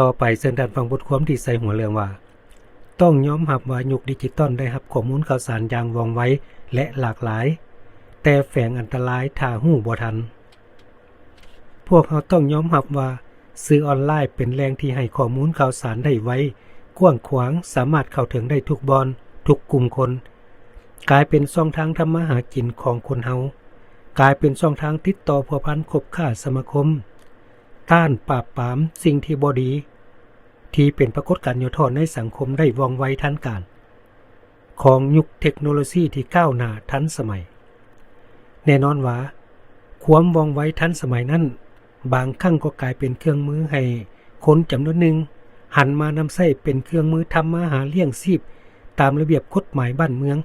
ຕໍ່ໄປເຊີນທ່ານຟັງບົດຄວາມທີ່ໃສ່ຫົວເລື່ອງວ່າ ຕ້ອງຍອມຮັບວ່າຍຸກດິຈິຕອນໄດ້ຮັບຂໍ້ມູນຂ່າວສານຢ່າງວ່ອງໄວ ແລະ ຫຼາກຫຼາຍ, ແຕ່ແຝງອັນຕະລາຍຖ້າຮູ້ບໍ່ທັນ. ພວກເຮົາຕ້ອງຍອມຮັບວ່າສື່ອອນລາຍເປັນແຫຼ່ງທີ່ໃຫ້ຂໍ້ມູນຂ່າວສານໄດ້ໄວ, ກວ້າງຂວາງ, ສາມາດເຂົ້າເຖິງໄດ້ທຸກບ່ອນ, ທຸກກຸ່ມຄົນ, ກາຍເປັນຊ່ອງທາງທຳມາຫາກິນຂອງຄົນເຮົາ, ກາຍເປັນຊ່ອງທາງຕິດຕໍ່ພົວພັນຄົບຄ້າສະມາຄົມ, ຕ້ານປາບປາມສິ່ງທີ່ບໍ່ດີ ທີ່ເປັນປາກົດການຫຍໍ້ທໍ້ໃນສັງຄົມໄດ້ວ່ອງໄວທັນການ ຂອງຍຸກເທັກໂນໂລຊີທີ່ກ້າວໜ້າທັນສະໄໝ. ແນ່ນອນວ່າ ຄວາມວ່ອງໄວທັນສະໄໝນັ້ນ ບາງຄັ້ງກໍກາຍເປັນເຄື່ອງມືໃຫ້ຄົນຈຳນວນໜຶ່ງ ຫັນມານຳໃຊ້ເປັນເຄື່ອງມືທຳມາຫາລ້ຽງຊີບຕາມລະບຽບກົດໝາຍບ້ານເມືອງ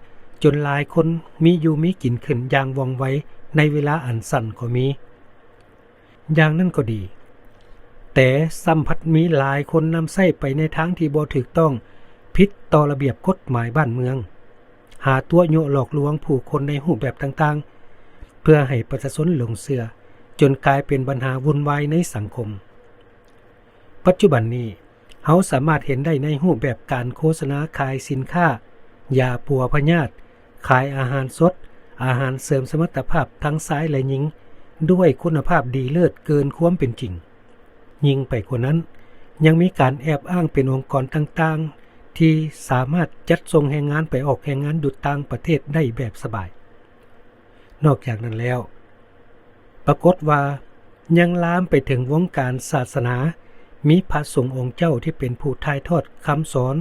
ຈົນຫຼາຍຄົນມີຢູ່ມີກິນຂຶ້ນຢ່າງວ່ອງໄວໃນເວລາອັນສັ້ນກໍມີ. ຢ່າງນັ້ນກໍດີ, ແຕ່ຊ້ຳພັດມີຫຼາຍຄົນນຳໃຊ້ໄປໃນທາງທີ່ບໍ່ຖືກຕ້ອງ, ຜິດຕໍ່ລະບຽບກົດໝາຍບ້ານເມືອງ, ຫາຕົວະຍົວະຫຼອກລວງຜູ້ຄົນໃນຮູບແບບຕ່າງໆ ເພື່ອໃຫ້ປະຊາຊົນຫຼົງເຊື່ອ, ຈົນກາຍເປັນບັນຫາວຸ່ນວາຍໃນສັງຄົມ. ປັດຈຸບັນນີ້ ເຮົາສາມາດເຫັນໄດ້ໃນຮູບແບບການໂຄສະນາຂາຍສິນຄ້າ ຢາປົວພະຍາດ, ຂາຍອາຫານສົດ, ອາຫານເສີມສະມັດຕະພາບທັງຊາຍ ແລະ ຍິງ ດ້ວຍຄຸນນະພາບດີເລີດເກີນຄວາມເປັນຈິງ. ຍິ່ງໄປກວ່ານັ້ນ, ຍັງມີການແອບອ້າງເປັນອົງກອນຕ່າງໆ ທີ່ສາມາດຈັດສົ່ງແຮງງານໄປອອກແຮງງານຢູ່ຕ່າງປະເທດໄດ້ແບບສະບາຍ. ນອກຈາກນັ້ນແລ້ວ, ປາກົດວ່າຍັງລາມໄປເຖິງວົງການສາສະໜາ, ມີພະສົງອົງເຈົ້າທີ່ເປັນຜູ້ຖ່າຍທອດຄຳສອນ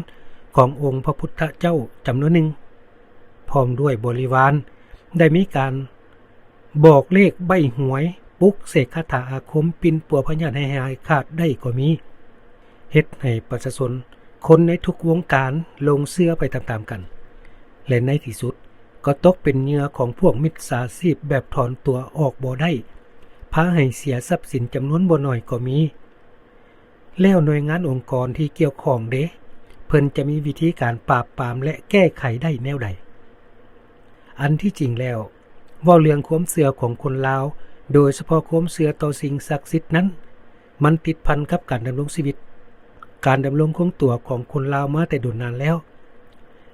ຂອງອົງພະພຸດທະເຈົ້າຈຳນວນໜຶ່ງ ພ້ອມດ້ວຍບໍລິວານ ໄດ້ມີການບອກເລກໃບ້ຫວຍ, ປຸກເສກຄາຖາອາຄົມ, ປິ່ນປົວພະຍາດໃຫ້ຫາຍຂາດໄດ້ກໍມີ, ເຮັດໃຫ້ປະຊາຊົນ ຄົນໃນທຸກວົງການຫຼົງເຊື່ອໄປຕາມໆກັນ ແລະ ໃນທີ່ສຸດກໍຕົກເປັນເຫຍື່ອຂອງພວກມິດສາຊີບແບບຖອນຕົວອອກບໍ່ໄດ້, ພາໃຫ້ເສຍຊັບສິນຈຳນວນບໍ່ໜ້ອຍກໍມີ. ແລ້ວໜ່ວຍງານອົງກອນທີ່ກ່ຽວຂ້ອງເດ? ເພິ່ນຈະມີວິທີການປາບປາມ ແລະ ແກ້ໄຂໄດ້ແນວໃດ? ອັນທີ່ຈິງແລ້ວ, ເວົ້າເລື່ອງຄວາມເຊື່ອຂອງຄົນລາວ, ໂດຍສະເພາະຄວາມເຊື່ອຕໍ່ສິ່ງສັກສິດນັ້ນ, ມັນຕິດພັນກັບການດຳລົງຊີວິດ, ການດຳລົງຄົງຕົວຂອງຄົນລາວມາແຕ່ດົນນານແລ້ວ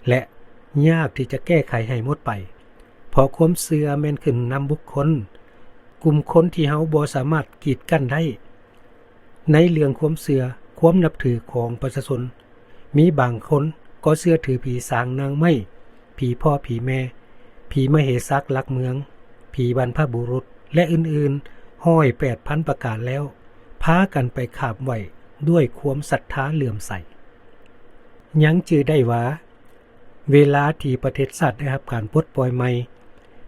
ແລະ ຍາກທີ່ຈະແກ້ໄຂໃຫ້ໝົດໄປ, ເພາະຄວາມເຊື່ອແມ່ນຂຶ້ນນຳບຸກຄົນ, ກຸ່ມຄົນທີ່ເຮົາບໍ່ສາມາດກີດກັ້ນໄດ້. ໃນເລື່ອງຄວາມເຊື່ອ, ຄວາມນັບຖືຂອງປະຊາຊົນ, ມີບາງຄົນກໍເຊື່ອຖືຜີສາງນາງໄມ້, ຜີພໍ່ຜີແມ່, ຜີມະເຫສັກຫຼັກເມືອງ, ຜີບັນພະບຸລຸດ ແລະ ອື່ນໆ ຮ້ອຍແປດພັນປະການແລ້ວ, ພາກັນໄປຂາບໄຫວ້ດ້ວຍຄວາມສັດທາເຫຼື້ອມໃສ. ຍັງຈື່ໄດ້ວ່າ ເວລາທີ່ປະເທດຊາດໄດ້ຮັບການປົດປ່ອຍໃໝ່,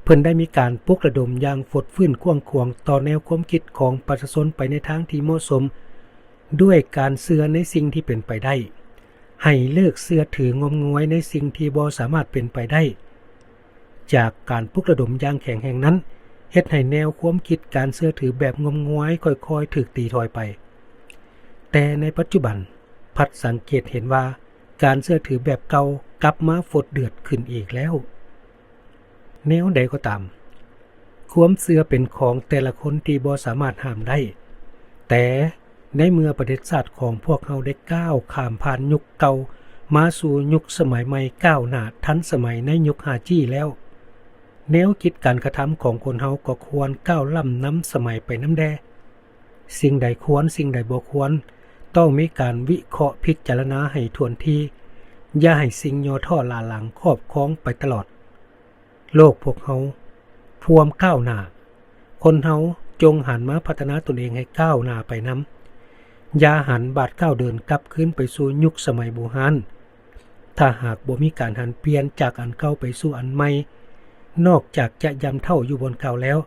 ເພິ່ນໄດ້ມີການປຸກລະດົມຢ່າງຟົດຟື້ນກວ້າງຂວາງຕໍ່ແນວຄວາມຄິດຂອງປະຊາຊົນໄປໃນທາງທີ່ເໝາະສົມ, ດ້ວຍການເຊື່ອໃນສິ່ງທີ່ເປັນໄປໄດ້, ໃຫ້ເລີກເຊື່ອຖືງົມງວາຍໃນສິ່ງທີ່ບໍ່ສາມາດເປັນໄປໄດ້. ຈາກການປຸກລະດົມຢ່າງແຂງແຮງນັ້ນ, ເຮັດໃຫ້ແນວຄວາມຄິດການເຊື່ອຖືແບບງົມງວາຍຄ່ອຍໆຖືກຕີຖອຍໄປ. ແຕ່ໃນປັດຈຸບັນ, ພັດສັງເກດເຫັນວ່າການເຊື່ອຖືແບບເກົ່າກັບມາຟົດເດືອດຂຶ້ນອີກແລ້ວ. ແນວໃດກໍຕາມ, ຄວາມເຊື່ອເປັນຂອງແຕ່ລະຄົນທີ່ບໍ່ສາມາດຫ້າມໄດ້, ແຕ່ ໃນເມື່ອປະເທດຊາດຂອງພວກເຮົາໄດ້ກ້າວຂ້າມຜ່ານຍຸກເກົ່າມາສູ່ຍຸກສະໄໝໃໝ່ກ້າວໜ້າທັນສະໄໝໃນຍຸກຫ້າຈີແລ້ວ, ແນວຄິດການກະທຳຂອງຄົນເຮົາກໍຄວນກ້າວລ້ຳນຳສະໄໝໄປນຳແດ່. ສິ່ງໃດຄວນ, ສິ່ງໃດບໍ່ຄວນ, ຕ້ອງມີການວິເຄາະພິຈາລະນາໃຫ້ຖ້ວນທີ່, ຢ່າໃຫ້ສິ່ງຫຍໍ້ທໍ້ລ້າຫຼັງຄອບຄອງໄປຕະຫຼອດ. ໂລກພວກເຮົາພວມກ້າວໜ້າ, ຄົນເຮົາຈົ່ງຫັນມາພັດທະນາຕົນເອງໃຫ້ກ້າວໜ້າໄປນຳ, ຢ່າຫັນບາດກ້າວເດີນກັບຄືນໄປສູ່ຍຸກສະໄໝບູຮານ. ຖ້າຫາກບໍ່ມີການຫັນປ່ຽນຈາກອັນເກົ່າໄປສູ່ອັນໃໝ່, ນອກຈາກຈະຢ່ຳເຖົ້າຢູ່ບ່ອນເກົ່າແລ້ວ,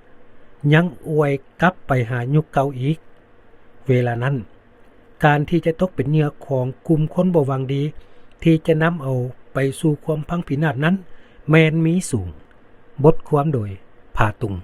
ຍັງອວຍກັບໄປຫາຍຸກເກົ່າອີກ. ເວລານັ້ນ, ການທີ່ຈະຕົກເປັນເຫຍື່ອຂອງກຸ່ມຄົນບໍ່ຫວັງດີທີ່ຈະນຳເອົາໄປສູ່ຄວາມພັງພິນາດນັ້ນແມ່ນມີສູງ. ບົດຄວາມໂດຍ ຜາຕຸງ.